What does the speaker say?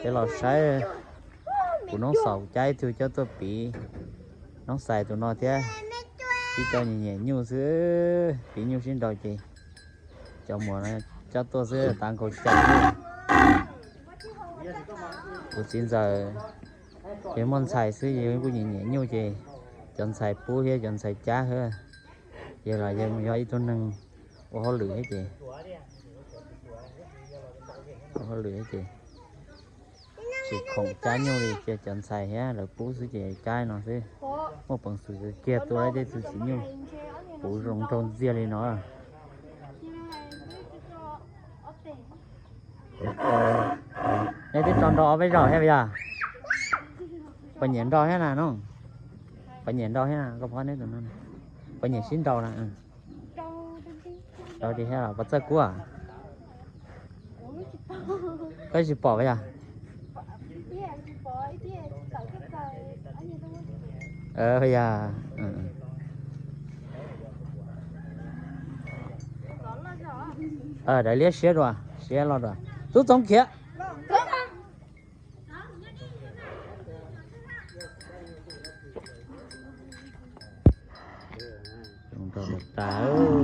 Peb los saib kuv noob xaus cab ib tug cob tuaj piv noob xais tus no thiab. Tib co nyiam nyiam nyuj xwb, piv nyuj sib nraus ces cov muam no cob tuaj xwb, tav nkaus cai nyuj. Kuv txiv ntxawm ces muaj ntxhais xwb, yawg kuj nyiam nyiam nyuj ces cov ntxhais pub thiab cov ntxhais cab xwb. Yawg los yawg mus yog ib tug neeg ua hauj lwm thiab ces, ua hauj lwm thiab ces tsis khoom cab nyuj li, cia cov ntxhais thiab lawv pub xwb ces cab no xwb. Muaj peev xwm kiag tua tej tug txiv nyuj puv zoo nraug ntxiag li no. Nej twb tso nrau ob peb zaug thiab puas yog? Puas nyiam nrau thiab na no? Puas nyiam nrau thiab na koj phob neb tus no? Puas nyiam sib nrau na? Nrau li thiab puas txawj kub? Koj tsis pom puas yog? Puas yog? Daim liab siab dua, siab loj dua. Tub Txoov khiav. Rau tas.